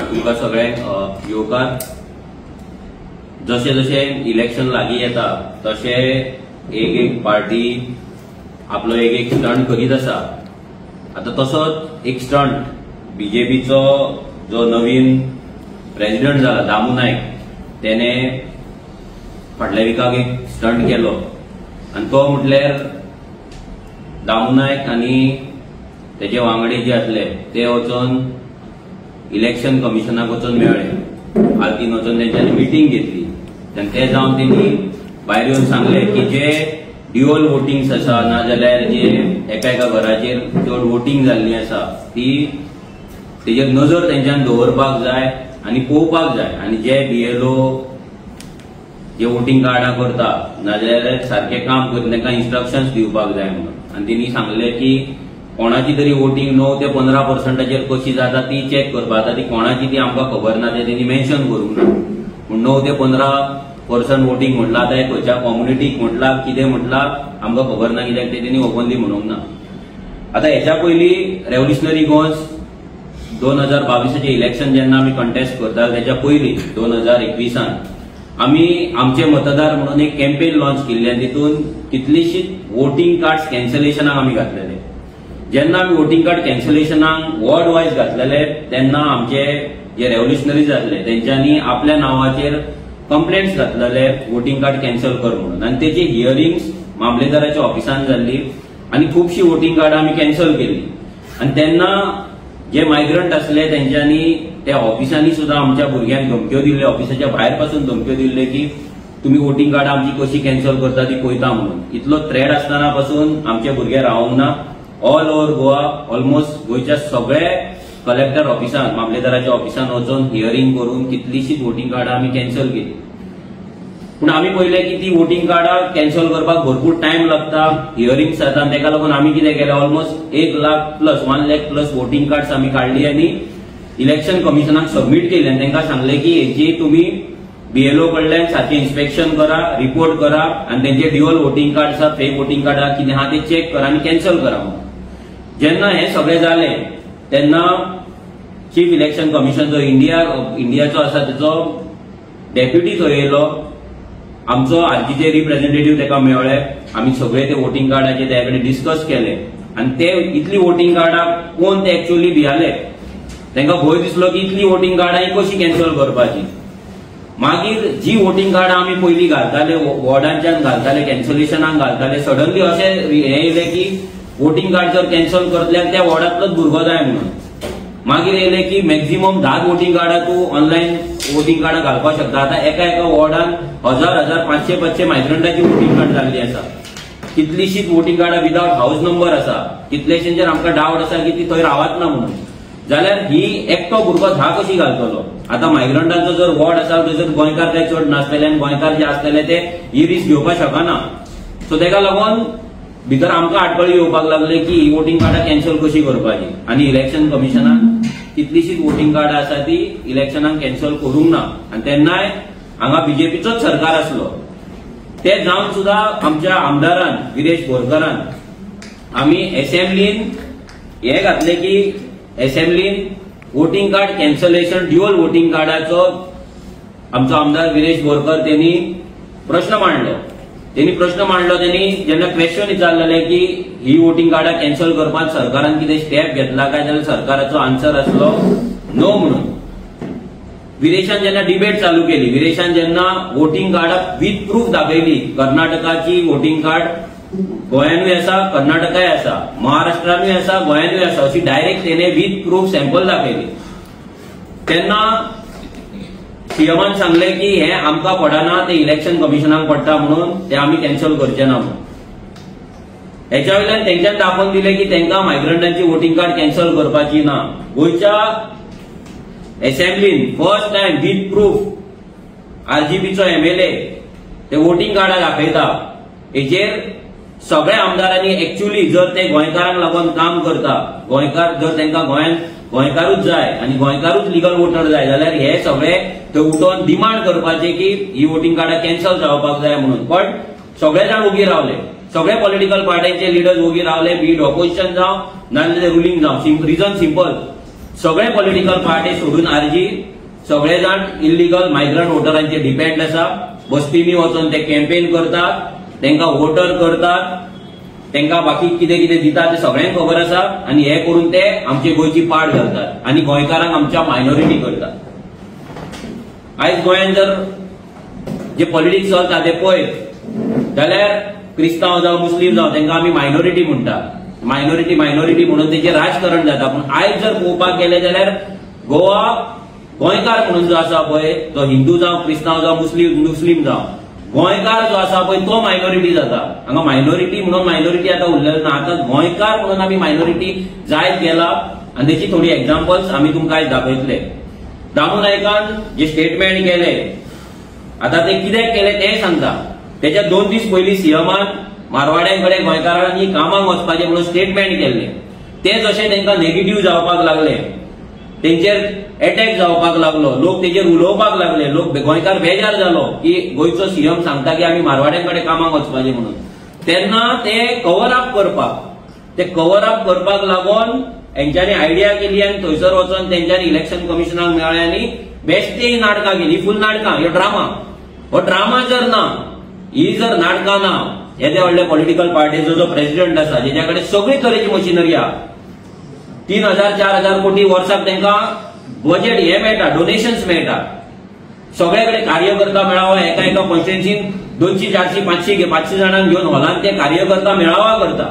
तुमकां सगळ्यांक येवकार. जशें जशें इलेक्शन लागीं येता तशें एक एक पार्टी आपलो एक एक स्टंट करीत आसा. आतां तसोच एक स्टंट बीजेपीचो जो नवीन प्रेजिडंट जाला दामू नायक, तेणे फाटल्या विकाक एक स्टंट केलो आनी तो म्हटल्यार दामू नायक आनी तेजे वांगडी जे आसले ते वचोन इलेक्शन कमिशनाक वचोन मेळ्ळे, आलतीन वचोन तेंच्यांनी मिटींग घेतली आनी ते जावन तेणी भायर येवन सांगले की जे ड्युअल वोटिंग्स आसा नाजाल्यार जे एका एका घराचेर चड वोटिंग जाल्ली आसा ती तेजेर नजर तेंच्यान दवरपाक जाय आनी पळोवपाक जाय आनी जे बीएलओ जे वोटिंग कार्डां करता नाजाल्यार सारकें काम करून तांकां इन्स्ट्रक्शन्स दिवपाक जाय म्हणून. आनी तेणी सांगलें की कोणाची तरी वोटिंग 9 ते 15% कशी जाता ती चॅक करपाक. आतां ती कोणाची ती आमकां खबर ना, ते तेणी मेन्शन करूंक ना, पूण 9 ते 15% वोटिंग म्हटलां आतां खंयच्या कम्युनिटीक म्हटलां कितें म्हटलां आमकां खबर ना, कित्याक ते तेणी ओपनली म्हणूंक ना. आतां हेच्या पयलीं रेव्होल्युशनरी गोवन्स 2022 इलेक्शन जेन्ना आमी कंटेस्ट करताले तेच्या पयलीं 2021 आमी आमचे मतदार म्हणून एक कॅम्पेन लॉन्च केल्ली आनी तितून कितलीशीच वोटिंग कार्ड्स कॅन्सलेशनाक आमी घातलेले. जेन्ना आमी वोटिंग कार्ड कॅन्सलेशनाक वॉर्ड वायज घातलेले तेन्ना आमचे जे रेव्होल्युशनरीज आसले तेंच्यांनी आपल्या नांवाचेर कंप्लेंट्स घातलेले वोटिंग कार्ड कॅन्सल कर म्हणून, आनी तेची हियरिंग्स मामलेदाराच्या ऑफिसान जाल्ली आनी खुबशी वोटिंग कार्डां आमी कॅन्सल केली. आनी तेन्ना जे मायग्रंट आसले तेंच्यांनी त्या ऑफिसांनी सुद्दां आमच्या भुरग्यांक धमक्यो दिल्ल्यो, ऑफिसाच्या भायर पासून धमक्यो दिल्ल्यो की तुमी वोटिंग कार्डां आमची कशी कॅन्सल करता ती पळयता म्हणून. इतलो थ्रेड आसतना पासून आमचे भुरगे रावंक ना. ऑल ओव्हर गोवा ऑलमोस्ट गोंयच्या सगळे कलेक्टर ऑफिसान मामलेदाराच्या ऑफिसान वचून हियरिंग करून कितलीशीच वोटिंग कार्डां आमी कॅन्सल केली. पूण आमी पळयलें की ती वोटिंग कार्डां कॅन्सल करपाक भरपूर टायम लागता, हियरिंग्स जाता आनी तेका लागून आमी कितें केलें, almost 1 lakh plus 1 lakh plus voting cards आमी काडली आनी इलेक्शन कमिशनाक सबमीट केली आनी तांकां सांगलें की हेची तुमी बीएलओ कडल्यान सारकें इन्स्पेक्शन करा, रिपोर्ट करा आनी तेंचे ड्युअल वोटिंग कार्ड आसा, फेक वोटिंग कार्ड आसा कितें आहा ते चॅक करा आनी कॅन्सल करा म्हणून. जेन्ना हें सगळें जालें तेन्ना चीफ इलेक्शन कमिशन जो इंडियाचो आसा तेचो डेप्युटी थंय येयलो, आमचो आरजीचे रिप्रेझेंटेटिव्ह तेका मेळ्ळे, आमी सगळे ते वोटिंग कार्डाचे त्या कडेन डिस्कस केले आनी ते इतली वोटिंग कार्डां कोण ते एक्च्युअली भियाले, तांकां भंय दिसलो की इतली वोटिंग कार्डां ही कशी कॅन्सल करपाची. मागीर जी वोटिंग कार्डां आमी पयलीं घालताले वॉर्डांच्यान घालताले, कॅन्सलेशनाक घालताले, सडनली अशें हें येयलें की वोटिंग कार्ड जर कॅन्सल करतले त्या वॉर्डांतलोच भुरगो जाय म्हणून. मागीर येयलें की मॅक्झिमम 10 वोटिंग कार्डां तूं ऑनलायन वोटिंग कार्डां घालपाक शकता. आतां एका एका वॉर्डान 1000 1000 500 500 मायग्रंटाची वोटिंग कार्ड जाल्ली आसा, कितलीशीच वोटिंग कार्डां विदावट हावस नंबर आसा, कितलेशेंचेर आमकां डावट आसा की ती थंय रावत ना म्हणून. जाल्यार ही एकटो भुरगो 10 कशी घालतलो? आतां मायग्रंटांचो जर वॉर्ड आसा थंयसर गोंयकार काय चड नासतले आनी गोंयकार जे आसतले ते ही रिस्क घेवपाक शकना. सो तेका लागून भितर आमकां आडखळी येवपाक लागले की ही वोटिंग कार्डां कॅन्सल कशी करपाची आनी इलेक्शन कमिशनान कितलीशीच वोटिंग कार्डां आसा ती इलेक्शनाक कॅन्सल करूंक ना. आनी तेन्नाय हांगा बीजेपीचोच सरकार आसलो, ते जावन सुद्दां आमच्या आमदारान विरेश बोरकारान आमी एसेंब्लीन हे घातले की एसेंब्लीन voting card cancellation dual voting कार्डाचो आमचो आमदार विरेश बोरकर त्यांनी प्रश्न मांडलो. त्यांनी प्रश्न मांडलो, त्यांनी जेन्ना क्वेश्चन विचारलेले की ही वोटिंग कार्डां कॅन्सल करपाक सरकारान कितें स्टेप घेतला काय, जाल्यार सरकाराचो आन्सर आसलो नो म्हणून. विरेशान जेन्ना डिबेट चालू केली, विरेशान जेन्ना वोटिंग कार्डां विथ प्रूफ दाखयली, कर्नाटकाची वोटिंग कार्ड गोंयानूय आसा, कर्नाटकाय आसा, महाराष्ट्रानूय आसा, गोंयानूय आसा, अशी डायरेक्ट तेणे विथ प्रूफ सॅम्पल दाखयली. तेन्ना सीएमान सांगलें की हें आमकां पडना, ते इलेक्शन कमिशनाक पडटा म्हणून ते आमी कॅन्सल करचे ना म्हणून. हेच्या वयल्यान तेंच्यान दाखोवन दिलें की तांकां मायग्रंटांची वोटिंग कार्ड कॅन्सल करपाची ना. गोंयच्या एसेंब्लीन फर्स्ट टायम विथ प्रूफ आरजीपीचो एमएलए ते वोटिंग कार्डां दाखयता. हेचेर सगळ्या आमदारांनी एक्च्युअली जर ते गोंयकारांक लागून काम करता, गोंयकार जर तांकां गोंयांत गोंयकारूच जाय आनी गोंयकारूच लिगल वोटर जाय जाल्यार हे सगळे थंय उठोवन डिमांड करपाचे की ही वोटिंग कार्डां कॅन्सल जावपाक जाय म्हणून. पण सगळे जाण ओगी रावले, सगळे पॉलिटिकल पार्ट्यांचे लिडर्स ओगी रावले, बी it opposition जावं नाजाल्यार रुलिंग जावं. रिजन सिंपल, सगळे पॉलिटिकल पार्टी सोडून आरजी सगळे जाण इल्लिगल मायग्रंट वोटरांचेर डिपेंड आसा. बस्तींनी वचून ते कॅम्पेन करतात, तांकां वोटर करतात, तांकां बाकी कितें कितें दिता ते सगळ्यांक खबर आसा. आनी हे करून ते आमचे गोंयची पाड घालतात आनी गोंयकारांक आमच्या मायनॉरिटी करतात. आयज गोंयांत जर जे पॉलिटिक्स चलता ते पळयत जाल्यार क्रिस्तांव जावं मुस्लीम जावं तांकां आमी मायनॉरिटी म्हणटा. मायनॉरिटी मायनॉरिटी म्हणून तेचें राजकारण जाता. पूण आयज जर पळोवपाक गेले जाल्यार गोवा गोंयकार म्हणून जो आसा पळय तो हिंदू जावं क्रिस्तांव जावं मुस्लीम जावं गोंयकार जो आसा पळय तो मायनॉरिटी जाता. हांगा मायनॉरिटी म्हणून मायनॉरिटी आतां उरलेले ना. आतां गोंयकार म्हणून आमी मायनॉरिटी जायत गेला आनी तेची थोडी एग्जाम्पल्स आमी तुमकां आयज दाखयतले. दामू नायकान जे स्टेटमेंट केले आतां ते कित्याक केले तें सांगता. तेच्या 2 दीस पयलीं सीएमान मारवाड्यां कडेन गोंयकारांनी कामाक वचपाचें म्हणून स्टेटमेंट केल्लें. तें जशें तांकां नेगेटीव जावपाक लागलें, तेंचेर एटॅक जावपाक लागलो, लोक तेजेर उलोवपाक लागले, लोक गोंयकार बेजार जालो की गोंयचो सीएम सांगता की आमी मारवाड्यां कडेन कामाक वचपाचें म्हणून. तेन्ना ते कवर अप करपाक लागून हेंच्यांनी आयडिया केली आनी थंयसर वचून तेंच्यांनी इलेक्शन कमिशनाक मेळ्ळें आनी बेश्टी नाटकां केली. फूल नाटकां, ह्यो ड्रामा. हो ड्रामा जर ना, ही जर नाटकां ना, येद्या व्हडल्या पॉलिटिकल पार्टीचो जो प्रेसिडेंट आसा जेच्या कडेन सगळी तरेची मशिनरी आहा, 3,000 4,000 कोटी वर्साक तांकां बजेट हे मेळटा, डोनेशन्स मेळटा, सगळे कडेन कार्यकर्ता मेळावा एका एका कॉन्स्टिट्युएन्सीन 200 400 500 जाणांक घेवन हॉलान ते कार्यकर्ता मेळावा करता.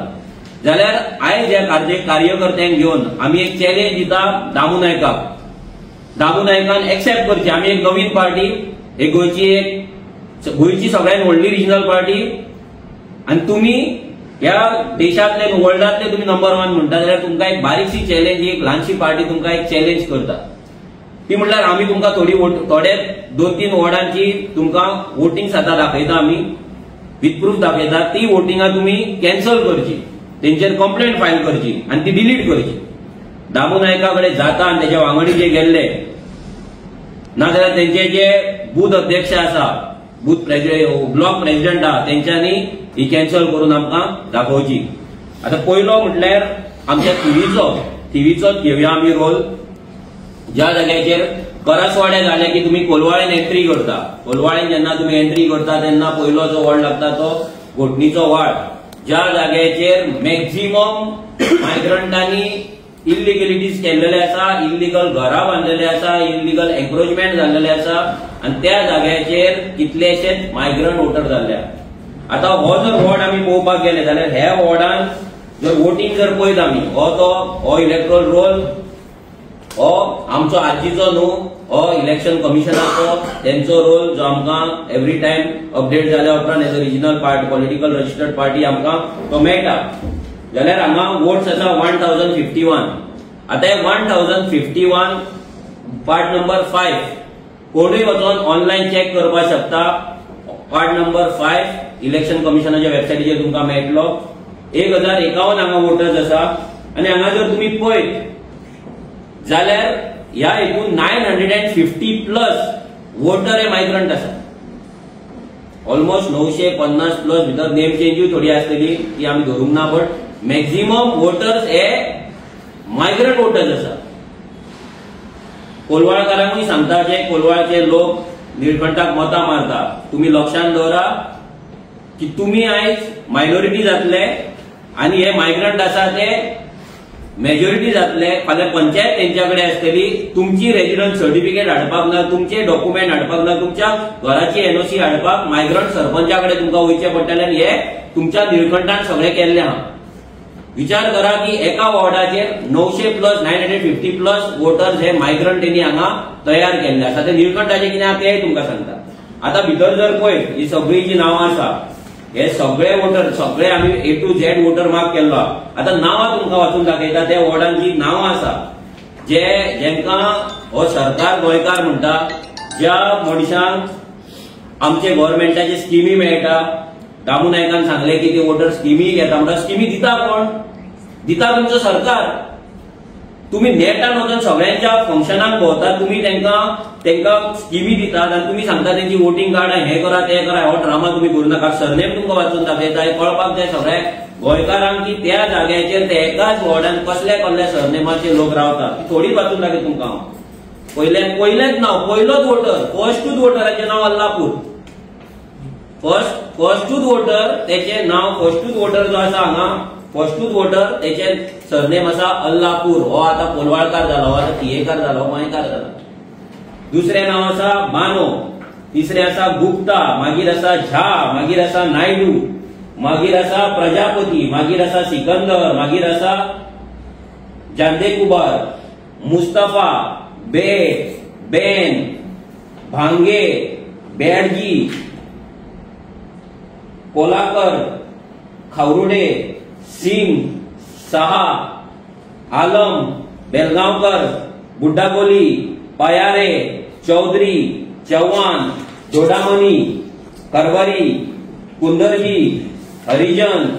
जाल्यार आयज ह्या कार्यकर्त्यांक घेवन आमी एक चॅलेंज दिता दामू नायकाक. दामू नायकान एक्सेप्ट करची. आमी एक नवीन पार्टी, एक गोंयची सगळ्यात व्हडली रिजनल पार्टी आनी तुमी ह्या देशांतले वर्ल्डांतले तुमी नंबर 1 म्हणटा जाल्यार तुमकां एक बारीकशी चॅलेंज, एक ल्हानशी पार्टी तुमकां एक चॅलेंज करता. ती म्हणल्यार आमी तुमकां थोडे 2-3 वॉर्डांची तुमकां वोटिंग आतां दाखयता, आमी विथ प्रूफ दाखयता. ती वोटिंगां तुमी कॅन्सल करची, तेंचेर कंप्लेंट फायल करची आनी ती डिलीट करची. दामू नायका कडेन जाता आनी तेच्या वांगडी जे गेल्ले नाजाल्यार तेंचे जे बूथ अध्यक्ष आसा, बूथ ब्लॉक प्रेसिडेंट आहा, तेंच्यांनी ही कॅन्सल करून आमकां दाखोवची. आतां पयलो म्हटल्यार आमच्या थिवीचोच घेवया आमी रोल. ज्या जाग्याचेर करासवाडे जाले की तुमी कोलवाळेन एंट्री करता, कोलवाळेन जेन्ना तुमी एंट्री करता तेन्ना पयलो जो वॉर्ड लागता तो घोटणीचो वार्ड, ज्या जाग्याचेर मॅक्झिमम मायग्रंटांनी इल्लिगलिटीज केल्लेले आसा, इल्लिगल घरां बांदलेले आसा, इल्लिगल एन्क्रोचमेंट जाल्लेले आसा आनी त्या जाग्याचेर कितलेशेच मायग्रंट वोटर जाल्ले. आतां हो जर वॉर्ड आमी पळोवपाक गेले जाल्यार ह्या वॉर्डान जर वोटींग जर पळयत आमी, हो तो हो इलेक्ट्रोल रोल हो आमचो आरजीचो न्हू, हो इलेक्शन कमिशनाचो तेंचो रोल जो आमकां एवरी टायम अपडेट जाल्या उपरांत as a regional party political registered party आमकां तो मेळटा. जाल्यार हांगा वोट्स आसा 1051. आतां हे 1051 पार्ट नंबर 5 कोणूय वचोन ऑनलायन चॅक करपाक शकता. पार्ट नंबर 5 इलेक्शन कमिशनाच्या वेबसायटीचेर तुमकां मेळटलो. 1051 हांगा वोटर्स आसा आनी हांगा जर तुमी पळयत जाल्यार ह्या हितून 950 प्लस वोटर हे मायग्रंट आसा. ऑलमोस्ट 950 प्लस भितर नेम चेंजूय थोडी आसतली ती आमी धरूंक ना, बट मॅक्झिमम वोटर्स हे मायग्रंट वोटर्स आसा. कोलवाळकारांकूय सांगता, जे कोलवाळचे लोक निळकंठाक मतां मारता, तुमी लक्षांत दवरा की तुमी आयज मायनॉरिटी जातले आनी हे मायग्रंट आसा ते मेजॉरिटी जातले. फाल्यां पंचायत तेंच्या कडेन आसतली, तुमची रेजिडंट सर्टिफिकेट हाडपाक ना, तुमचे डॉक्युमेंट हाडपाक ना, तुमच्या घराची एनओसी हाडपाक मायग्रंट सरपंचा कडेन तुमकां वयचें पडटलें आनी हे तुमच्या निळकंठान सगळें केल्लें आहा. विचार करा की एका वॉर्डाचेर 900 प्लस 950 प्लस वोटर्स हे मायग्रंट तेणी हांगा तयार केल्ले आसा. ते निळकंठाचे कितें आहा तेय तुमकां सांगता. आतां भितर जर पळयत ही सगळी जी नांवां आसा हे सगळे वोटर, सगळे आमी A to Z voter mark केल्लो. आतां नांवां तुमकां वाचून दाखयता. त्या वॉर्डान जी नांवां आसा जे जेंकां हो सरकार गोंयकार म्हणटा, ज्या मनशांक आमचे गव्हर्मेंटाचे स्किमी मेळटा, दामू नायकान सांगलें की ते वोटर स्किमी घेता, म्हणटा स्किमी दिता कोण? दिता तुमचो सरकार. तुम्ही नेटान वचून सगळ्यांच्या फंक्शनाक भोंवतात, तुम्ही तांकां स्किमी दितात आनी तुमी सांगता तेंची वोटींग कार्ड हें करा तें करा. हो ड्रामा तुमी करूं नाका. सरनेम तुमकां वाचून दाखयता, हें कळपाक जाय सगळ्यांक. गोंयकारांक की त्या जाग्याचेर ते एकाच वॉर्डान कसल्या कसल्या सरनेमाचे लोक रावतात. थोडी वाचून दाखय तुमकां हांव. पयलेंच नांव, पयलोच वोटर, फर्स्टूच वोटराचें नांव अल्लापूर. फर्स्टूच वोटर तेचें नांव, फर्स्टूच वोटर जो आसा हांगा, फर्स्टूच वोटर तेचें सरनेम आसा अल्लापूर. हो आतां कोलवाळकार जालो, हो आतां थियेकार जालो, गोंयकार जालो. दुसरें नांव आसा बानो, तिसरें आसा गुप्ता, मागीर आसा झा, मागीर आसा नायडू, मागीर आसा प्रजापती, मागीर आसा सिकंदर, मागीर आसा जांदेकुबार, मुस्तफा, बे, बेन, भांगे, बेडजी, कोलाकर, खावरुडे, सिंग, साहा, आलम, बेलगांवकर, बुड्डागोली, पायारे, चौधरी, चव्हाण, दोडामणी, करवरी, कुंदरजी, हरिजन,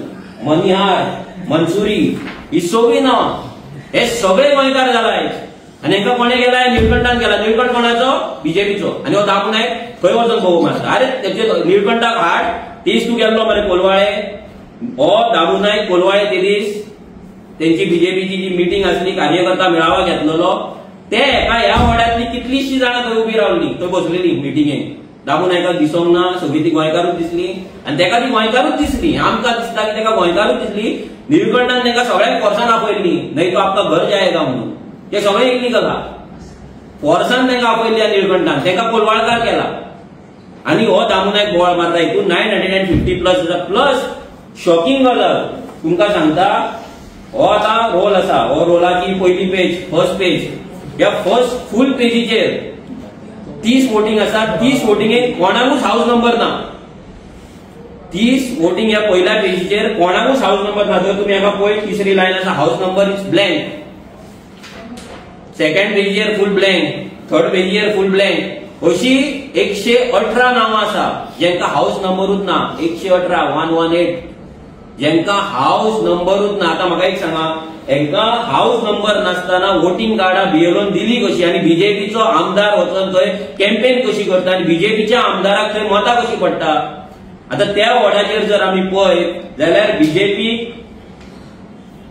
मनिहार, मंसुरी. ही सगळीं नांवां हे सगळे गोंयकार जाला आनी हांकां कोणें गेला? निळकंठान गेला. निळकंठ कोणाचो? बीजेपीचो. आनी हो दामू नायक खंय वचोन भोवू मारता. अरे तेचे निळकंठाक हाड, तीस तूं गेल्लो मरे कोलवाळे. हो दामू नायक कोलवाळे ते दीस तेंची बीजेपीची जी मिटींग आसली, कार्यकर्ता मेळावा घेतलेलो, ते एका ह्या वॉर्डांतली कितलीशीं जाणां थंय उबी रावली, थंय बसलेली मिटिंगेक. दामू नायकाक दिसोंक ना, सगळी ती गोंयकारूच दिसली आनी तेका ती गोंयकारूच दिसली. आमकां दिसता की तेका गोंयकारूच दिसली. निळकंठान तेका सगळ्यांक फोर्सान आपयल्ली, न्हय तो आपका घर जायगा म्हणून. ते सगळे इलिगल आहा. फोर्सान तेका आपयल्ली निळकंठान, तेका कोलवाळकार केला. आनी हो दामू नायक बोवाळ मारता. हितून 950 प्लस आसा. प्लस शॉकिंग गजाल तुमकां सांगता, हो आतां रोल आसा, हो रोलाची पयली पेज, फर्स्ट पेज, ह्या फर्स्ट फूल पेजीचेर 30 वोटींग आसा. 30 वोटिंगेक कोणाकूच हाऊस नंबर ना. 30 वोटींग ह्या पयल्या पेजीचेर कोणाकूच हाऊस नंबर ना. जर तुमी हांगा पळय, तिसरी लायन आसा, house number is blank. Second पेजीचेर full blank, third पेजीचेर full blank. अशी 118 नांवां आसा जेंका हाऊस नंबरूच ना. 118, 118 जेंका हाऊस नंबरूच ना. आतां म्हाका एक सांगा, हेंका हाऊस नंबर नासतना वोटींग कार्डां बीएलओन दिली कशी? आनी बीजेपीचो आमदार वचोन थंय कॅम्पेन कशी करता आनी बीजेपीच्या आमदाराक थंय मतां कशी पडटा? आतां त्या वॉर्डाचेर जर आमी पळयत जाल्यार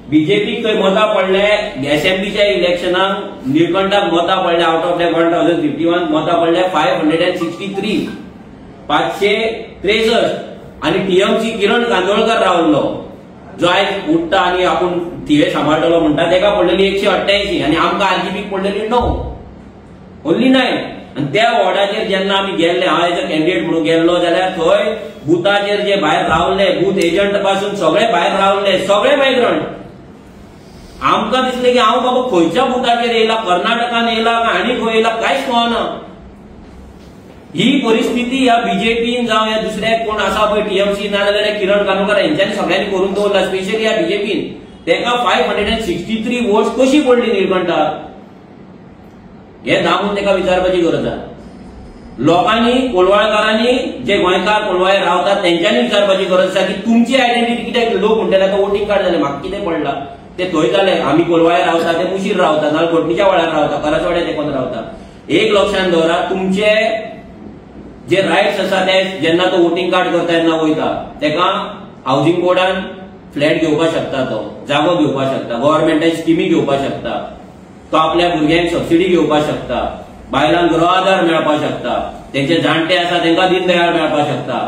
बीजेपीक थंय मतां पडले. एसेंब्लीच्या इलेक्शनाक निळकंठाक मतां पडले, आवट ऑफ 1051 मतां पडले 563, 563. आनी टीएमसी किरण कांदोळकर रावल्लो, जो आयज उठ्ठा आनी आपूण थिये सांबाळटलो म्हणटा, तेका पडलेली 188 आनी आमकां आरजीपीक पडलेली 9, ओन्ली 9. आनी त्या वॉर्डाचेर जेन्ना आमी गेल्ले, हांव एज अ कॅन्डिडेट म्हणून गेल्लो, जाल्यार थंय बुथाचेर जे भायर रावले, बूथ एजंट पासून सगळे भायर रावले, सगळे मायग्रंट. आमकां दिसलें की हांव बाबा खंयच्या बुथाचेर येयला, कर्नाटकान येयला काय आनी खंय येयला कांयच कळना. ही परिस्थिती ह्या बीजेपीन जावं ह्या दुसऱ्या कोण आसा पळय टीएमसी ना जाल्यार किरण कानोकर हेंच्यांनी सगळ्यांनी करून दवरला. स्पेशली ह्या बीजेपीन तेका 563 वोट्स कशी पडली निळकंठाक हे दामून तेका विचारपाची गरज आसा. लोकांनी, कोलवाळकारांनी, जे गोंयकार कोलवाळे रावतात तेंच्यांनी विचारपाची गरज आसा की तुमची आयडेंटिटी कित्याक? लोक म्हणटले आतां वोटींग कार्ड जालें, म्हाका कितें पडलां ते थंय जालें. आमी कोलवाळे रावता, ते मुशीर रावता, नाजाल्यार घोटणीच्या वाड्यार रावता, करासवाड्या तेंकोन रावता. एक लक्षांत दवरा, तुमचे जे रायट्स आसा ते जेन्ना तो वोटींग कार्ड करता तेन्ना वयता, तेका हावजींग बोर्डान फ्लॅट घेवपाक शकता, तो जागो घेवपाक शकता, गव्हर्मेंटान स्किमी घेवपाक शकता, तो आपल्या भुरग्यांक सबसिडी घेवपाक शकता, बायलांक गृह आधार मेळपाक शकता, तेंचे जाणटे आसा तेंकां दीनदयाळ मेळपाक शकता.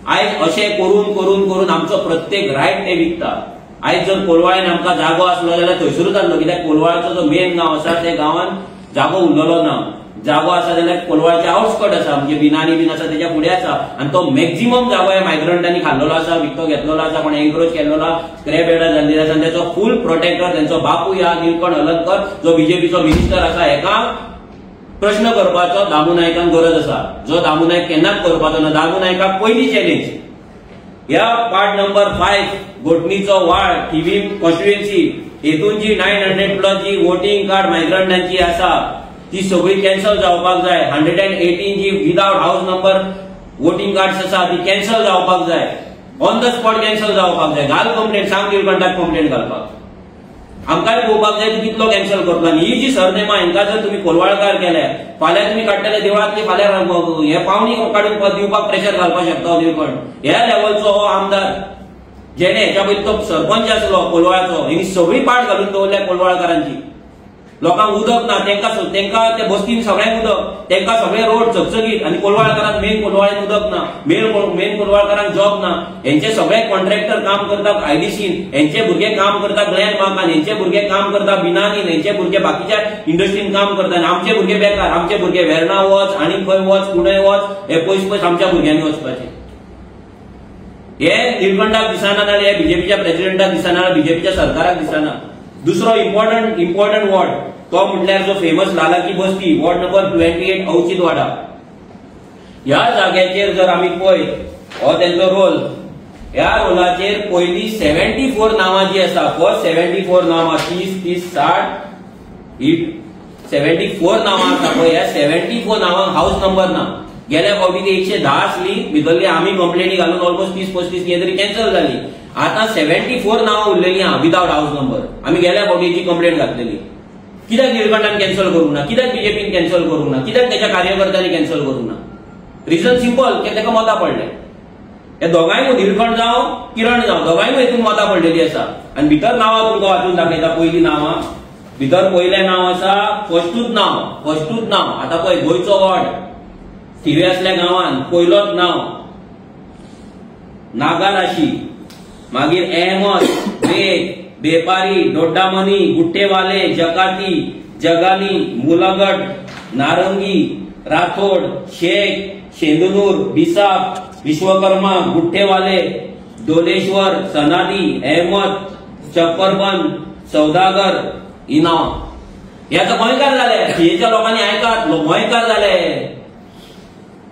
आयज अशें करून करून करून आमचो प्रत्येक रायट ते विकता. आयज जर कोलवाळ्यान आमकां जागो आसलो जाल्यार थंयसरूच आसलो, कित्याक कोलवाळचो जो मेन गांव आसा त्या गांवान जागो उरलेलो ना. जागो आसा जाल्यार कोलवाळचे आउटस्कट आसा, म्हणजे बिनानी बीन आसा तेच्या फुडें आसा, आनी तो मॅक्झिमम जागो ह्या मायग्रंटांनी खाल्लेलो आसा, विकतो घेतलेलो आसा, कोण एन्क्रोच केल्लो आसा, स्क्रॅप येडा जाल्ली आसा. आनी तेचो फूल प्रोटेक्टर तेंचो बापूय ह्या निलकंठ हलनकर जो बीजेपीचो मिनिस्टर आसा, हेका प्रश्न करपाचो दामू नायकान गरज आसा, जो दामू नायक केन्नाच करपाचो ना. दामू नायकाक पयली चॅलेंज ह्या पार्ट नंबर 5 घोटणीचो वाळ थिवीम कॉन्स्टिट्युएन्सी हेतून जी 900 प्लस जी वोटींग कार्ड मायग्रंटांची आसा ती सगळी कॅन्सल जावपाक जाय. 118 जी without house number voting cards आसा ती कॅन्सल जावपाक जाय, ऑन the spot cancel जावपाक जाय. घाल कंप्लेंट, सांग निळकंठाक कंप्लेंट घालपाक. आमकांय पळोवपाक जाय ती कितलो कॅन्सल करतलो. आनी ही जी सरनेमां हांकां जर तुमी कोलवाळकार केले, फाल्यां तुमी काडटले देवळांतली, फाल्यां हे पावणी काडून दिवपाक प्रेशर घालपाक शकता निळकंठ. ह्या लेवलचो हो आमदार. जेणे हेच्या पयलीं तो सरपंच आसलो कोलवाळाचो, हेणी सगळी पाट घालून दवरल्या कोलवाळकारांची. लोकांक उदक ना, तेंका ते बस्तीन सगळ्यांक उदक, तेंका सगळे रोड चकचकीत, आनी कोलवाळकारांक मेन कोलवाळेन उदक ना, मेन कोलवाळकारांक जॉब ना. हेंचे सगळे कॉन्ट्रॅक्टर काम करता आयडीसीन, हेंचे भुरगे काम करता ग्लॅन मार्कान, हेंचे भुरगे काम करता बिनानीन, हेंचे भुरगे बाकीच्या इंडस्ट्रीन काम करता, आनी आमचे भुरगे बेकार. आमचे भुरगे वेर्णा वच आनी खंय वच, कुणय वच, हे पयस पयस आमच्या भुरग्यांनी वचपाचे. हे निलकंठाक दिसना, नाजाल्यार हे बीजेपीच्या प्रेसिडेंटाक दिसना, बीजेपीच्या सरकाराक दिसना. दुसरो इम्पॉर्टंट वॉर्ड तो म्हटल्यार जो फेमस लालाकी बस्ती, वॉर्ड नंबर 28 अवचितवाडा. ह्या जाग्याचेर जर आमी पळयत हो तेंचो रोल, ह्या रोलाचेर पयली 74 नांवां जी आसा, फर्स्ट 74 नांवां, 30 30 60 ही 74 नांवां आसा पळय. ह्या 74 नांवांक हाऊस नंबर ना. गेल्या फावटी ती 110 आसली, भितरली आमी कंप्लेनी घालून ऑलमोस्ट 30-35 कितें तरी कॅन्सल जाली. आतां 74 नांवां उरलेली आहा विदावट हाऊस नंबर. आमी गेल्या फावटी जी कंप्लेन घातलेली. कित्याक निलकंठान कॅन्सल करूंक ना, कित्याक बीजेपीन कॅन्सल करूंक ना, कित्याक त्याच्या कार्यकर्त्यांनी कॅन्सल करूंक ना? रिजन सिंपल, की ताका मतां पडले. हे दोगांय निलकंठ जावं किरण जावं, दोगांय हितून मतां पडलेली आसा. आनी भितर नांवां तुमकां वाचून दाखयता. पयलीं नांवां भितर पयलें नांव आसा फर्स्टूच नांव, फर्स्टूच नांव. आतां पळय गोंयचो वॉर्ड थिवे असल्या गांवान पयलोच नांव नागाराशी, मागीर अहमद बेग, बेपारी, डोड्डामनी, गुट्टेवाले, जकाती, जगाली, मुलागट, नारंगी, राठोड, शेख, शेंदनूर, बिसाप, विश्वकर्मा, गुट्टेवाले, डोलेश्वर, सनादी, अहमद, चप्परबंद, सौदागर, ही नांवां. हे आतां गोंयकार जाले, थियेच्या लोकांनी आयकात, गोंयकार जाले.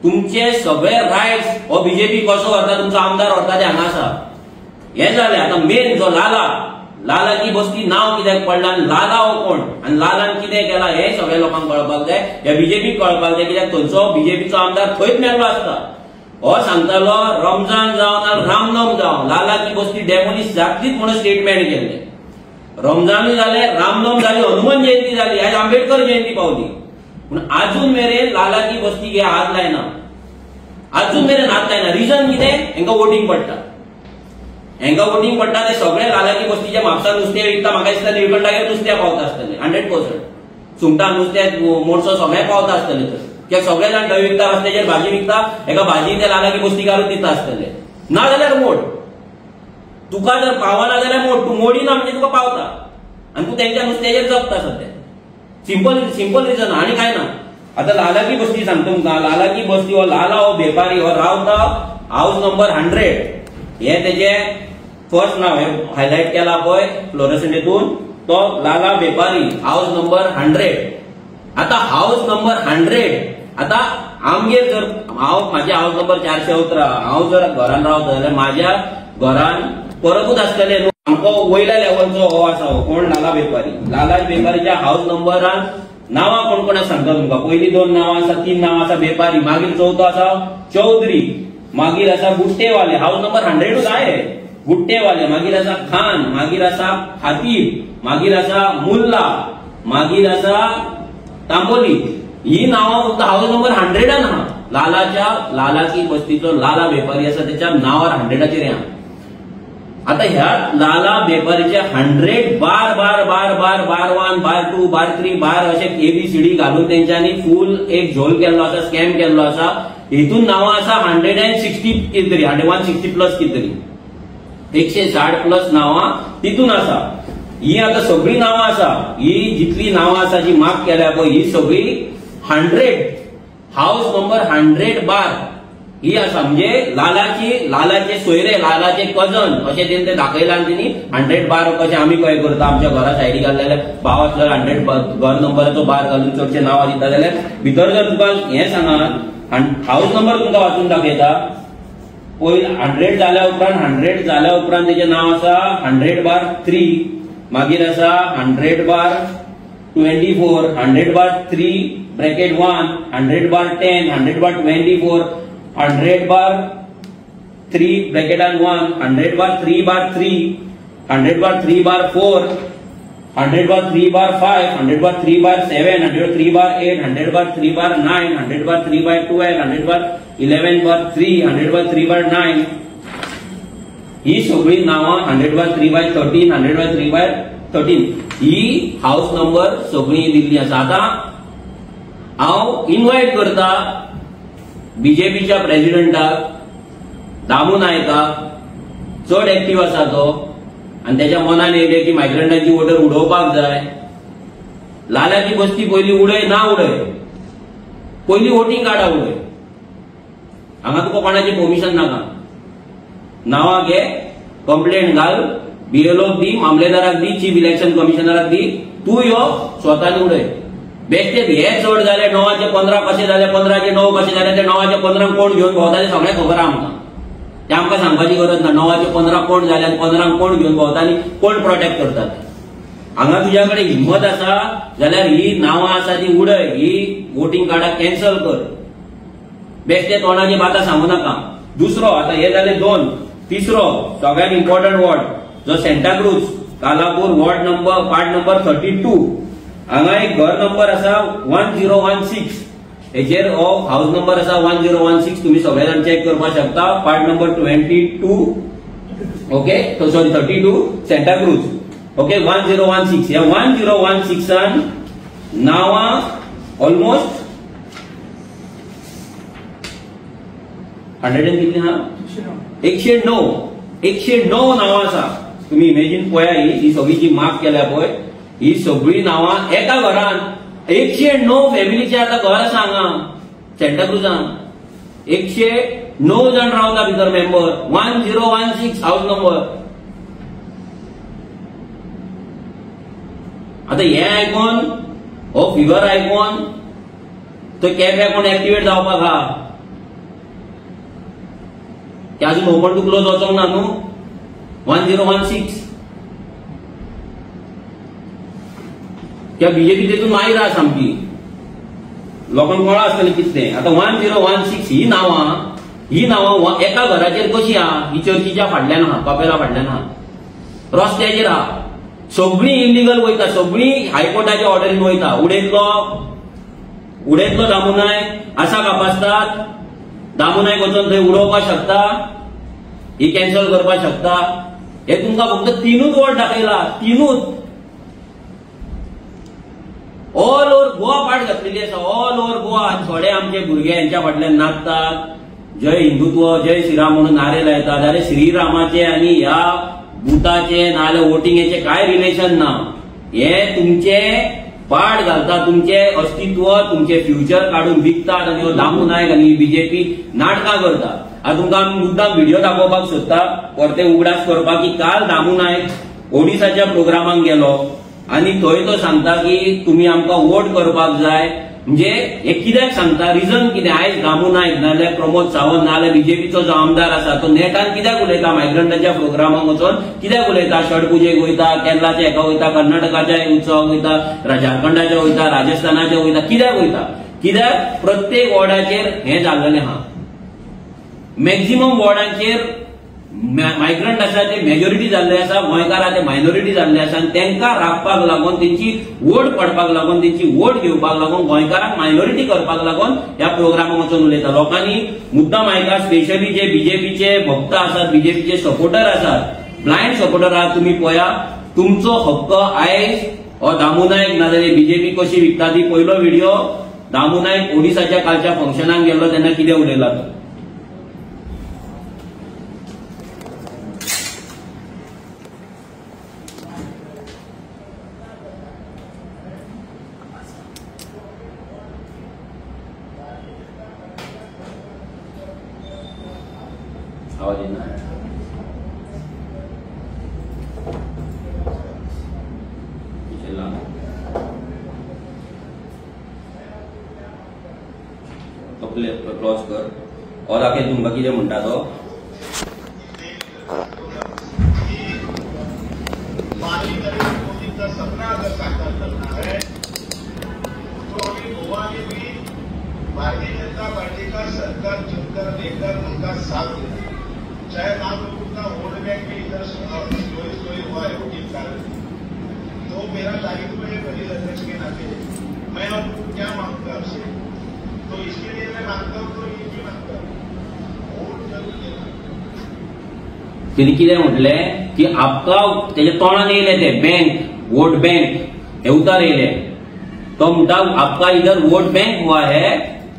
तुमचे सगळे रायट्स हो बीजेपी कसो व्हरता, तुमचो आमदार व्हरता ते हांगा आसा. हे जालें. आतां मेन जो लाला, लालाची बस्ती नांव कित्याक पडलां आनी लाला हो कोण आनी लालान कितें केलां हें सगळ्या लोकांक कळपाक जाय, ह्या बीजेपीक कळपाक जाय. कित्याक थंयचो बीजेपीचो आमदार थंयच मेल्लो आसता. हो सांगतालो रमजान जावं ना रामनम जावं, लालाची बस्ती डेमोलिश जातलीच म्हणून स्टेटमेंट केल्लें. रमजानूय जालें, रामनम जाली, हनुमान जयंती जाली, आयज आंबेडकर जयंती पावली, पूण आजून मेरेन लालाची बस्ती हे हात लायना, आजून मेरेन हात लायना. रिजन कितें? हेंकां वोटींग पडटा, हेंकां वोटींग पडटा. ते सगळे लालाची बस्तीच्या म्हापसा नुस्तें विकता. म्हाका दिसता निलकंठागेर नुस्त्या पावता आसतलें 100%, सुंगटां नुस्तें मोडसो सगळें पावता आसतलें. तर कित्याक सगळे जाण थंय विकता, रस्त्याचेर भाजी विकता, हेका भाजी ते लालाकी बस्तीकारूच दिता आसतले. ना जाल्यार मोड, तुका जर पावना जाल्यार मोड, तूं मोडिना म्हणजे तुका पावता आनी तूं तेंच्या नुस्त्याचेर जगता सद्या. सिंपल सिंपल रिजन, आनी कांय ना. आतां लालाकी बस्ती सांगता तुमकां. लालाकी बस्ती हो लाला हो बेपारी हो रावता हाऊस नंबर 100, हे तेजे फर्स्ट नांव हे हायलायट केला पळय फ्लोरेसंट हितून, तो लाला बेपारी हाऊस नंबर 100. आतां हाऊस नंबर 100, आतां आमगेर जर हांव म्हाजे हाऊस नंबर 411, हांव जर घरान रावता जाल्यार म्हाज्या घरान परतूच आसतलें. सामको वयल्या लेवलचो हो आसा हो कोण लाला बेपारी. लाला बेपारीच्या हाऊस नंबरान नांवां कोण कोण आसा सांगता तुमकां. पयलीं 2 नांवां आसा, 3 नांवां आसा बेपारी, मागीर चवथो आसा चौधरी, मागीर आसा गुट्टेवाले, हाऊस नंबर 100 आहे गुट्टेवाले, मागीर आसा खान, मागीर आसा खातीब, मागीर आसा मुल्ला, मागीर आसा तांबोली. ही नांवां फक्त हाऊस नंबर 100 आहा. लालाच्या लालाची बस्तीचो लाला बेपारी आसा तेच्या नांवार 100 आहा. आता ह्या लाला बेपारीचे 100 बार बार बार बार बार 1 बार 2 बार 3 बार अशे ABCD घालून तेंच्यांनी फूल एक झोल केल्लो आसा, स्कॅम केल्लो आसा. हितून नांवां आसा 160 कितें तरी, 160 प्लस कितें तरी, 160 प्लस नांवां तितून आसा. ही आतां सगळीं नांवां आसा, ही जितली नांवां आसा जी मार्क केल्या पळय, ही सगळी 100 हाऊस नंबर 100 बार ही आसा. म्हणजे लालाची, लालाचे सोयरे, लालाचे कजन अशें तेणी ते दाखयलां आनी तेणी 100 बार कशें आमी कशें करता, आमच्या घरा सायडीक घातले जाल्यार भाव आसल्यार 100 घर नंबराचो बार घालून चडशे नांवां दिता जाल्यार भितर जर तुका हें सांगात हाऊस नंबर तुमकां वाचून दाखयता. पयलीं 100 जाल्या उपरांत 100 जाल्या उपरांत तेजें नांव आसा 100 बार 3, मागीर आसा 100 bar 24, 100 bar 3 bracket 1, 100 bar 10, 100 bar 24, 100 bar 3 ब्रॅकेटान 1, 100 bar 3 bar 3, 100 bar 3 bar 4, 100 bar 3 bar 5, 100 bar 3 bar 7, 100 3 bar 8, 100 bar 3 bar 9, 100 bar 3 bar 12, 100 bar 11 bar 3, 100 bar 3 bar 9, ही सगळी नांवां 100/3/13 100/3/13 ही हाऊस नंबर सगळी दिल्ली आसा. आतां हांव इनवायट करता बीजेपीच्या प्रेसिडेंटाक दामू नायकाक, चड एक्टीव आसा तो आनी तेच्या मनान येयलें की मायग्रंटाची वोटर उडोवपाक जाय. लाल्याची बस्ती पयली उडय ना उडय, पयली वोटींग कार्डां उडय, हांगा तुका कोणाचें परमिशन नाका. नांवां घे, कंप्लेंट घाल, बीएलओक दी, मामलेदाराक दी, चीफ इलेक्शन कमिशनराक दी, तूं यो स्वतान उडय. बेश्टे हे चड जाले 9चे 15 कशे जाले, 15चे 9 कशे जाले, ते 9चे 15 कोण घेवन भोंवता ते सगळें खबर आहा आमकां, ते आमकां सांगपाची गरज ना. 9चे 15 कोण जाले आनी 15 कोण घेवन भोंवता आनी कोण प्रोटेक्ट करतात. हांगा तुज्या कडेन हिम्मत आसा जाल्यार ही नांवां आसा ती उडय, ही वोटींग कार्डां कॅन्सल कर, बेश्टे तोंडाची बाता सांगू नाका. दुसरो, आतां हे जाले 2. तिसरो सगळ्यात इम्पॉर्टंट वॉर्ड जो Santacruz Kalapur ward number part number 32, हांगा एक घर नंबर आसा 1016, हेचेर हो हाऊस नंबर आसा 1016, तुम्ही सगळे जाण चेक करपाक शकता. Part number 22, okay, sorry 32 Santacruz, okay, 1016. ह्या 1016 नांवां ऑलमोस्ट 100 कितली हा 109, 109 नांवां आसा. तुम्ही इमेजीन पळया, ही सगळी जी मार्क केल्या पळय ही सगळी नांवां एका घरान 109 फॅमिलीचे आतां घर आसा हांगा सेंटाक्रुजान, 109 जाण रावता भितर मेंबर. 1016 house number. आतां हें आयकोन, हो फिगर आयकोन तो कॅफे कोण एक्टिवेट जावपाक आहा की अजून ओपन टू क्लोज वचोंक ना न्हू. 1016 त्या बीजेपी तेतून माहीर आहा सामकी, लोकांक कळा आसतलें कितलें. आतां 1016 ही नांवां, ही नांवां एका घराचेर कशी आहा, ही चर्चीच्या फाटल्यान आहा, कपेला फाटल्यान आहा, रस्त्याचेर आहा, सगळीं इलिगल वयता, सगळीं हायकोर्टाच्या ऑर्डरीन वयता. उडयतलो उडयतलो दामू नायक आसा कापासतात, दामू नायक वचून थंय उडोवपाक शकता, ही कॅन्सल करपाक शकता. हे तुमकां फक्त 3 वॉर्ड दाखयला, 3. ऑल ओव्हर गोवा पाट घातलेली आसा, ऑल ओव्हर गोवा. थोडे आमचे भुरगे हेंच्या फाटल्यान नाचतात, जय हिंदुत्व जय श्रीराम म्हणून नारे लायतात. जाल्यार श्रीरामाचे आनी ह्या बुथाचे नाजाल्यार वोटिंगेचे कांय रिलेशन ना. हे तुमचे पाट घालता, तुमचे अस्तित्व तुमचे फ्युचर काडून विकतात आनी हो दामू नायक आनी बीजेपी नाटकां करता. आतां तुमकां आमी मुद्दाम व्हिडिओ दाखोवपाक सोदता, परते उगडास करपाक की काल दामू नायक ओडिसाच्या प्रोग्रामाक गेलो आनी थंय तो सांगता की तुमी आमकां वोट करपाक जाय. म्हणजे हे कित्याक सांगता, रिजन कितें? आयज दामू नायक नाजाल्यार प्रमोद सावंत नाजाल्यार बीजेपीचो जो आमदार आसा तो नेटान कित्याक उलयता, मायग्रंटाच्या प्रोग्रामाक वचोन कित्याक उलयता? छठ पुजेक वयता, केरलाच्या हेका वयता, कर्नाटकाच्या उत्सवाक वयता, झारखंडाच्या वयता, राजस्थानाच्या वयता, कित्याक वयता? कित्याक प्रत्येक वॉर्डाचेर हें जाल्लेलें आहा. मॅक्झिमम वॉर्डांचेर मायग्रंट आसा ते मेजॉरिटी जाल्ले आसा, गोंयकार आसा ते मायनॉरिटी जाल्ले आसा आनी तांकां राखपाक लागून, तेंची वोट पडपाक लागून, तेंची वोट घेवपाक लागून, गोंयकारांक मायनॉरिटी करपाक लागून ह्या प्रोग्रामाक वचून उलयता. लोकांनी मुद्दाम आयका, स्पेशली जे बीजेपीचे भक्त आसात, बीजेपीचे सपोर्टर आसात, ब्लायंड सपोर्टर आहात, तुमी पळया तुमचो हक्क आयज हो दामू नायक नाजाल्यार बीजेपी कशी विकता ती. पयलो व्हिडिओ दामू नायक ओडिसाच्या कालच्या फंक्शनाक गेल्लो तेन्ना कितें उलयला तो. आवाज येना? क्लॉज कर और दाखय तुमकां कितें म्हणटा तो. नरेंद्र मोदी का सपना अगर साकार करना है तो हमें गोवा में भी भारतीय जनता पार्टी का सरकार चुनकर देकर उनका साथ देना, चाहे आप लोगों का वोट बैंक भी इधर स्लोई स्लोई हुआ है वोटिंग कारण, तो मेरा दायित्व है प्रदेश अध्यक्ष के नाते मैं अब क्या मांगता आपसे, तो इसके लिए मैं मांगता हूँ, तो ये भी मांगता हूँ, वोट जरूर देना। तेणी कितें म्हटलें की आपका तेच्या तोंडान येयलें तें बँक वोट बँक हे उतार येयले. तो म्हणटा आपका इधर वोट बँक हुआ है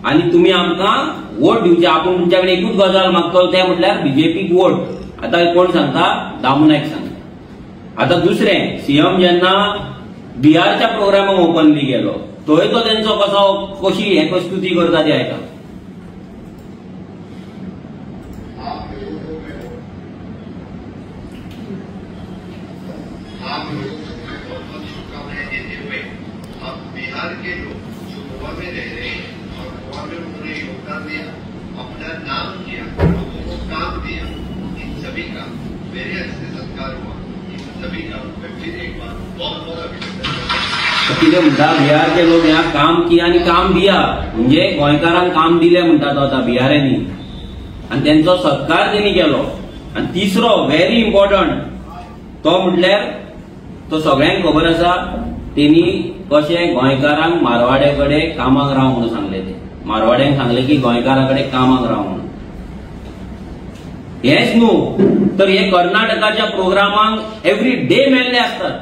आनी तुमी आमकां वोट दिवचे. आपूण तुमच्या कडेन एकूच गजाल मागतलो ते म्हटल्यार बीजेपीक वोट. आतां कोण सांगता? दामू नायक सांगता. आतां दुसरें, सीएम जेन्ना बिहारच्या प्रोग्रामाक ओपनली गेलो थंय तो तेंचो कसो कशी हे स्तुती करता ती आयका. आप लोगों को बहुत बहुत शुभकामनाएं देते हुए अब बिहार के लोग जो गोवा में रह रहे हैं और गोवा में उन्होंने योगदान दिया, अपना नाम किया, लोगों को काम दिया, इन सभी का मेरे हस्ते सत्कार हुआ. इन सभी का मैं फिर एक बार बहुत बहुत अभिनंदन करता. कितें म्हणटा बिहारचे लोक ह्या काम किया आनी काम दिया, म्हणजे गोंयकारांक काम दिलें म्हणटा तो आतां बिहारांनी आनी तेंचो सत्कार तेणी केलो. आनी तिसरो व्हेरी इम्पॉर्टंट तो म्हटल्यार तो सगळ्यांक खबर आसा तेणी कशें गोंयकारांक मारवाड्या कडेन कामाक राव म्हणून सांगलें. ते मारवाड्यांक सांगलें की गोंयकारां कडेन कामाक राव म्हणून. हेंच न्हू तर हे कर्नाटकाच्या प्रोग्रामांक एवरी डे मेल्ले आसतात.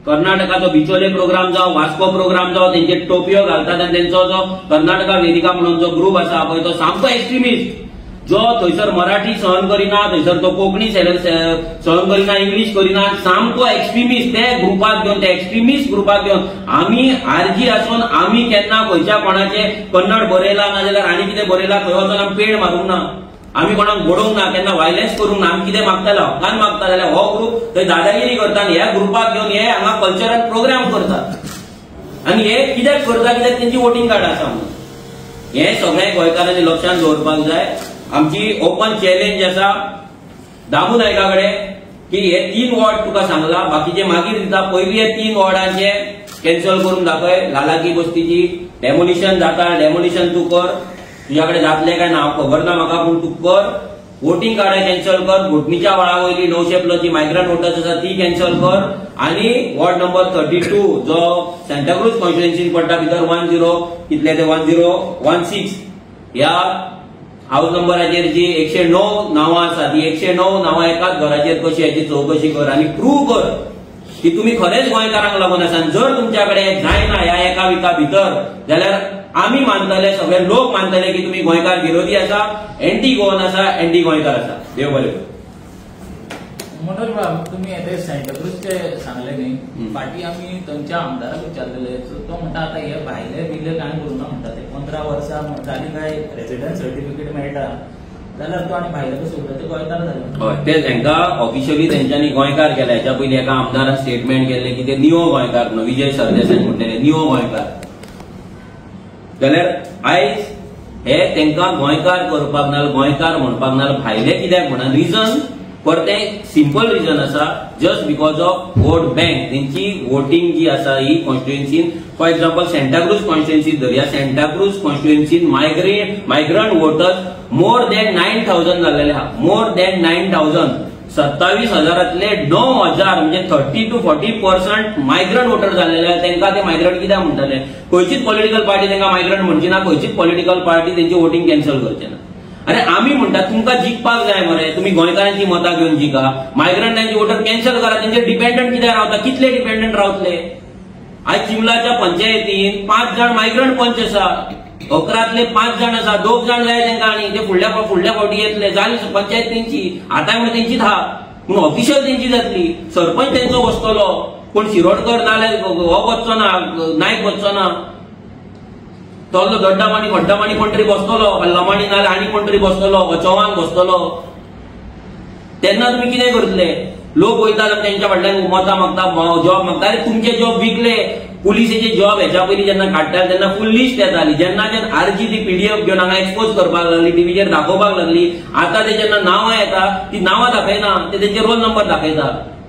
कर्नाटकाचो बिचोले प्रोग्राम जावं, वास्को प्रोग्राम जावं, तेंचे टोपयो घालतात आनी तेंचो जो कर्नाटका वेदिका म्हणून जो ग्रुप आसा पळय तो सामको एक्स्ट्रिमिस्ट, जो थंयसर मराठी सहन करिना, थंयसर तो कोंकणी सहन करिना, इंग्लीश करिना, सामको एक्स्ट्रिमिस्ट. ते ग्रुपाक घेवन, ते एक्स्ट्रिमिस्ट ग्रुपाक घेवन आमी आरजी आसून आमी केन्ना खंयच्या कोणाचे कन्नड बरयला नाजाल्यार आनी कितें बरयला खंय वचून आमी पेड मारूंक ना, आमी कोणाक बडोवंक ना, केन्ना व्हायलन्स करूंक ना. आमी कितें मागताले? हक्कान मागता. जाल्यार हो ग्रुप थंय दादागिरी करता आनी ह्या ग्रुपाक घेवन हे हांगा कल्चरल प्रोग्राम करतात. आनी हे कित्याक करता? कित्याक तेंची वोटींग कार्ड आसा म्हणून. हे सगळें गोंयकारांनी लक्षांत दवरपाक जाय. आमची ओपन चॅलेंज आसा दामू नायका कडेन की हे 3 वॉर्ड तुका सांगला, बाकीचे मागीर दिता. पयली हे 3 वॉर्डांचे कॅन्सल करून दाखय. लालाकी बस्तीची डेमोलिशन जाता, डेमोलिशन तूं कर, तुज्या कडेन जातलें काय ना हांव खबर ना म्हाका, पूण तूं कर. वोटींग कार्डां कॅन्सल कर, घोटणीच्या व्हाळा वयली 900 प्लस जी मायग्रंट वोटर्स आसा ती कॅन्सल कर आनी वॉर्ड नंबर 32 जो सांताक्रूज कॉन्स्टिट्युएन्सीन पडटा भितर 10 कितले ते 1016 ह्या हाऊस नंबराचेर जी 109 नांवां आसा ती 109 नांवां एकाच घराचेर कशी हाची चवकशी कर आनी प्रूव कर की तुमी खरेंच गोंयकारांक लागून आसा. जर तुमच्या कडेन जायना ह्या एका विका भितर जाल्यार आमी मानतले, सगळे लोक मानतले की तुमी गोंयकार विरोधी आसा, एंटी गोवन आसा, एंटी गोंयकार आसा. देव बरें करूं. मनोज बाब, तुमी ते सांताक्रूजचे सांगले न्ही, फाटीं आमी थंयच्या आमदाराक विचारलेले, तो म्हणटा आतां हे भायले बिले कांय करूना म्हणटा, ते 15 वर्सां जाली काय रेजिडन्स सर्टिफिकेट मेळटा जाल्यार तो आनी भायले कशे उरता, ते गोंयकार जाले. हय, ते तांकां ऑफिशियली तेंच्यांनी गोंयकार केले. हेच्या पयलीं एका आमदारान स्टेटमेंट केल्लें की ते नियो गोंयकार म्हणून, विजय सरदेसाय म्हणटले नियो गोंयकार. जाल्यार आयज हे तांकां गोंयकार करपाक ना, गोंयकार म्हणपाक ना, भायले कित्याक म्हणा? रिजन परतें सिंपल रिजन आसा, just because of vote bank. तेंची वोटींग जी आसा ही कॉन्स्टिट्युएन्सीन, फॉर एक्झाम्पल सांताक्रूज कॉन्स्टिट्युएन्सी धरया, सांताक्रूज कॉन्स्टिट्युएन्सीन मायग्रंट वोटर्स मोर दॅन 9,000 जाल्लेले आहा. मोर दॅन 9,000, 27,000 9,000 म्हणजे 30 to 40% migrant voter जाल्लेले आहा. तेंकां ते मायग्रंट कित्याक म्हणटले? खंयचीच पॉलिटिकल पार्टी तेंकां मायग्रंट म्हणची ना, खंयचीच पॉलिटिकल पार्टी तेंची वोटींग कॅन्सल करचे ना. अरे आमी म्हणटात तुमकां जिखपाक जाय मरे, तुमी गोंयकारांची मतां घेवन जिखा, मायग्रंटांची वोटर कॅन्सल करा. तेंचेर डिपेंडंट कित्याक रावता? कितले डिपेंडंट रावतले? आयज चिमलाच्या पंचायतीन 5 जाण मायग्रंट पंच आसा, 11 5 जाण आसा, 2 जाण जाय तेंकां आनी ते फुडल्या फावटी येतले. जाली पंचायत तेंची, आतां म्हणल्यार तेंचीच आहा, पूण ऑफिशियल तेंची जातली, सरपंच तेंचो बसतलो, कोण शिरोडकर नाल्यार हो बसचो ना, नायक बसचो ना, तोलो दोड्डामाणी खड्डामाणी कोण तरी बसतलो, लमाणी नाल्यार आनी कोण तरी बसतलो, चव्हाण बसतलो. तेन्ना तुमी कितें करतले? लोक वयतात आनी तेंच्या फाटल्यान मतां मागता, जॉब मागता. अरे तुमचे जॉब विकले. पुलिसेचे जॉब हेच्या पयलीं जेन्ना काडटाले तेन्ना फूल लिस्ट येताली. जेन्ना आरजी ती पीडीएफ घेवन हांगा एक्सपोज करपाक लागली, टीव्हीचेर दाखोवपाक लागली, आतां ते जेन्ना नांवां येता ती नांवां दाखयना, ते तेंचे रोल नंबर दाखयता,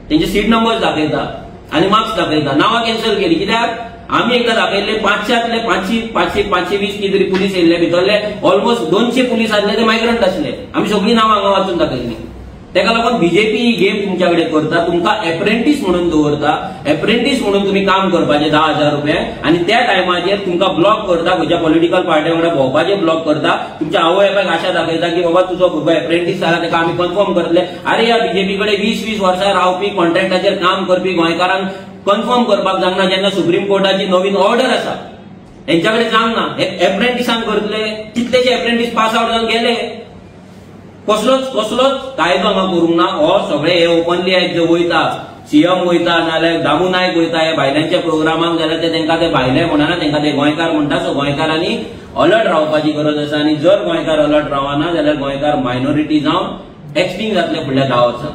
तेंचे सीट नंबर दाखयता आनी मार्क्स दाखयता. नांवां कॅन्सल केली कित्याक? आमी एकदां दाखयल्ले 500 520 कितें तरी पुलीस येयल्ले, भितरले ऑलमोस्ट 200 पुलीस आसले ते मायग्रंट आसले. आमी सगळीं नांवां हांगा वाचून दाखयल्ली. तेका लागून बीजेपी ही गेम तुमच्या कडेन करता, तुमकां एप्रेंटीस म्हणून दवरता, एप्रेंटीस म्हणून तुमी काम करपाचें 10,000 रुपया आनी त्या टायमाचेर तुमकां ब्लॉक करता, खंयच्या पॉलिटिकल पार्टी वांगडा भोंवपाचें ब्लॉक करता, तुमच्या आवय बापायक आशा दाखयता की बाबा तुजो भुरगो एप्रेंटीस जाला तेका आमी कन्फर्म करतले. अरे ह्या बीजेपी कडेन 20-20 वर्सां रावपी कॉन्ट्रॅक्टाचेर काम करपी गोंयकारांक कन्फर्म करपाक जायना जेन्ना सुप्रीम कोर्टाची नवीन ऑर्डर आसा हेंच्या कडेन जावंक ना. हे एप्रेंटिसांक करतले, कितलेशे एप्रेंटीस पास आवट जावन गेले. कसलोच कसलोच कायदो हांगा करूंक ना. हो सगळे हे ओपनली आयज जे वयता, सीएम वयता नाजाल्यार दामू नायक वयता हे भायल्यांच्या प्रोग्रामाक जाल्यार ते तेंकां ते भायले म्हणना, तेंकां ते गोंयकार म्हणटा. सो गोंयकारांनी अलर्ट रावपाची गरज आसा आनी जर गोंयकार अलर्ट रावना जाल्यार गोंयकार मायनॉरिटी जावन एक्सटिंक्ट जातले फुडल्या 10 वर्सां.